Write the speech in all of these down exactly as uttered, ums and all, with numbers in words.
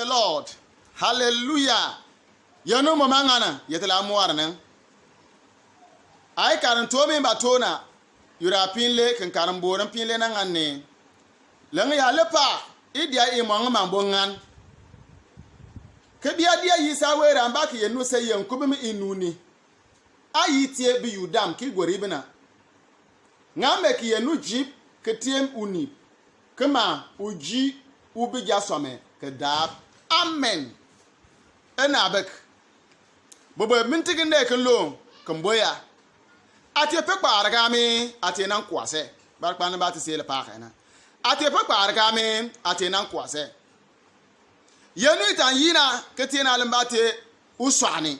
Lord. Hallelujah. Yɛn nu mumang ŋana yɛtila muar ne. Ai karin tuo mi ba tuo na. Yura pinle kin karin borin pinle na ŋan ne. Lɛŋ ya lepa i dia i mɔŋ mambo ŋan. Ke bia dia yi sa wera mba ke yɛn nu sɛ yɛn kubi mi i nu ni. A yi tie bi yu dam ki gwori bi na. Ŋa mɛ ke yɛn nu jip ke tiem u nip. Ke ma u ji u bi ja sɔmɛ ke dap. Amen. Ena bek. Bobo minti kin de kin lo kin boya. Atie pekpaarɛ ka mi atie nan kwasɛ. Bar kpan ba ti sele pa kena. Atie pekpaarɛ ka mi atie nan kwasɛ. Yɛn nu itan yina ke tie na lemba tie u swani.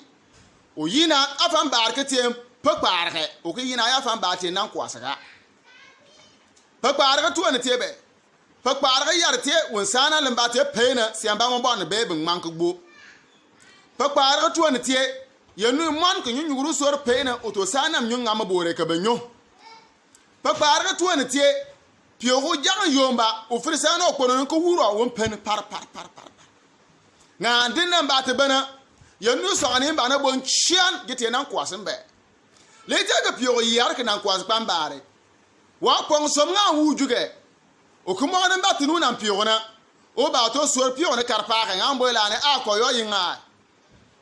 U yina afan bar ke tie pekpaarɛ ke. U ke yina ya fan bar tie nan kwasɛ ka. Pekpaarɛ ke tuo ne tie bɛ. Pekpaarɛ ke yar tie un sana lemba tie pena siamba mo bon be bin man ke gbo. Pekpaarɛ ke tuo ne tie yɛn nu mon ke nyu nyuguru sor pena u to sana nyu ngam bore ke be nyu. Pekpaarɛ ke tuo ne tie piogu jang yomba u firi sana okpono ke wuro won pen par par par par par. Ŋa din nan ba te bena yɛn nu sɔgani ba na bon chian gete nan kwasɛ mbe. Lete ke piogu yar ke nan kwasɛ kpambare. Wa pɔŋ som ŋa wu jugɛ. O kumɔ ne mba tunu nan piogu na. O ba to suor piogu ne karpa ke ŋa mbo la ne a kɔ yo yi ŋa.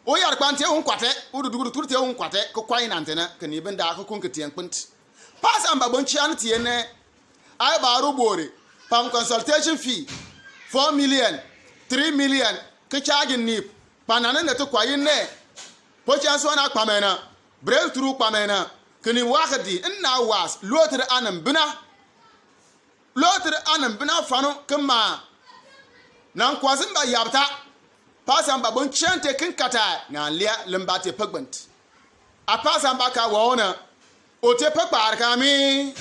O yar kpan tie un kwatɛ, o dudu tur tie un kwatɛ ke kwai nan tena ke ni benda ke kun ke tie kpint. Pasa mba bon chian tie ne. Ai ba ru bore pam consultation fee four million, three million ke charge nip. Kpanane ne te kwai ne. Po chian so na kpamena. Breakthrough kpamena. Ke ni wakadi nna was lotre anem bina. Lotre anem bina fano ke ma. Nan kwasɛ mba yabta. Pasa mba bon chian te kin kata ŋa lia lemba te pekbent. A pasa mba ka wa ona. O te pekpaarɛ ka mi.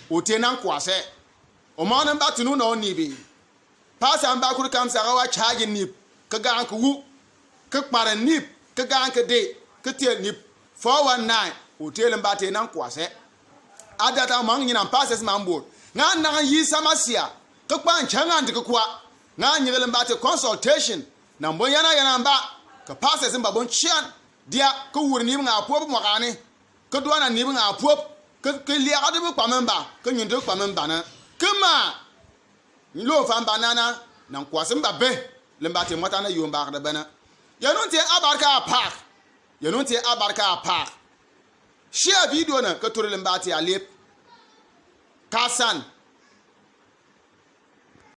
O te nan kwasɛ. O ma ne mba tunu na o nibi. Pasa mba kuri kam saka wa charge nip ke gan ke wu. Ke kpare nip ke gan ke de ke tie nip four one nine. O te lemba te nan kwasɛ. Adata mang nyina pasa si mambor. Ŋa na yi samasia ke kpan changan de ke kwa. Ŋa nyigele mba te consultation. Na mbo yana yana mba ke pasa si mba bon chian. Dia ke wuri ni ŋa puo bu mwakani. Ke duana ni bi ŋa puop ke lia ka de bi kpamemba ke nyun de kpamemba na. Ke ma lo fa mba nana. Nan kwasɛ mba be lemba te mwata na yomba ka de bena. Yɛn nu tie abarka apak. Yɛn nu tie abarka apak. Share video na ke turi lemba tie alip. Kasan